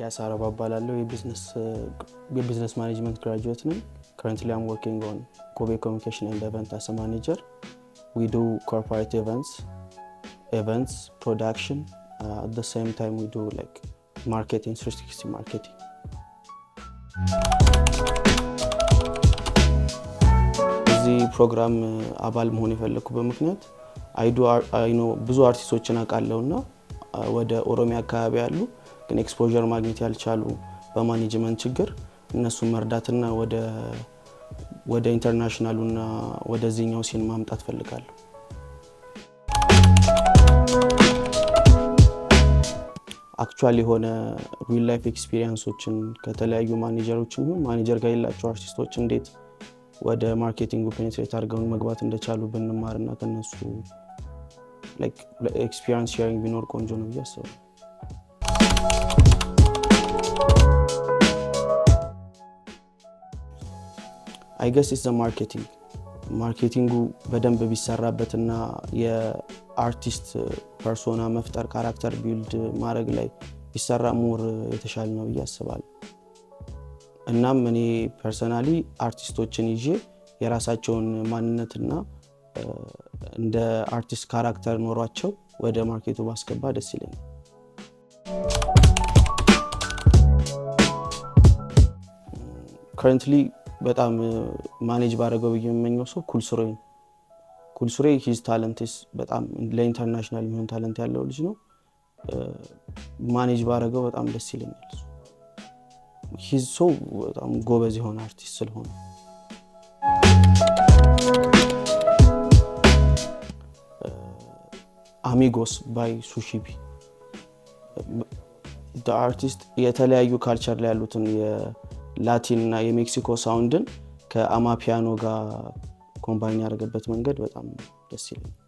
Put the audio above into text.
ሚኪያስ አረባ እባላለሁ። የ business management graduate ነኝ። Currently I'm working on ኮቤ Communication and Event as manager. We do corporate events production. At the same time we do like marketing, 360 marketing. እዚህ ፕሮግራም አባል መሆን የፈለግኩበት ምክንያት I know ብዙ አርቲስቶችን አውቃለሁ እና ወደ ኦሮሚያ አካባቢ ያሉ ግን exposure ማግኘት ያልቻሉ በ management ችግር እነሱን መርዳትና ወደ international ኡና ወደዚህኛው scene ማምጣት ፈልጋለሁ። Actual የሆነ real life experience ኦችን ከተለያዩ ማኔጀሮች ይሁን ማኔጀር ጋር የሌላቸው አርቲስቶች እንዴት ወደ marketing ኡ penetrate አድርገው መግባት እንደቻሉ ብንማርና ከነሱ experience sharing ቢኖር ቆንጆ ነው ብዬ አስባለሁ። I guess it's marketing. Marketing ኡ በደንብ ቢሰራበትና የአርቲስት persona መፍጠር፣ character build ማድረግ ላይ ቢሰራ more የተሻለ ነው ብዬ አስባለሁ። እናም እኔ personally አርቲስቶችን ይዤ የራሳቸውን ማንነትና እንደ አርቲስት character ኖሯቸው ወደ market ኡ ባስገባ ደስ ይለኛል። Currently በጣም manage ባደረገው ብዬ የምመኘው ሰው ኩልሱሬ ነው። ኩልሱሬ his talent በጣም ለ international የሚሆን talent ያለው ልጅ ነው። Manage ባደረገው በጣም ደስ ይለኛል። He's ሰው በጣም ጎበዝ የሆነ አርቲስት ስለሆነ። አሚጎስ by ሱሺቢ አርቲስት የተለያዩ culture ላይ ያሉትን የላቲን እና የሜክሲኮ sound ን ከ amapiano ጋር combine ያደረገበት መንገድ በጣም ደስ ይለኛል።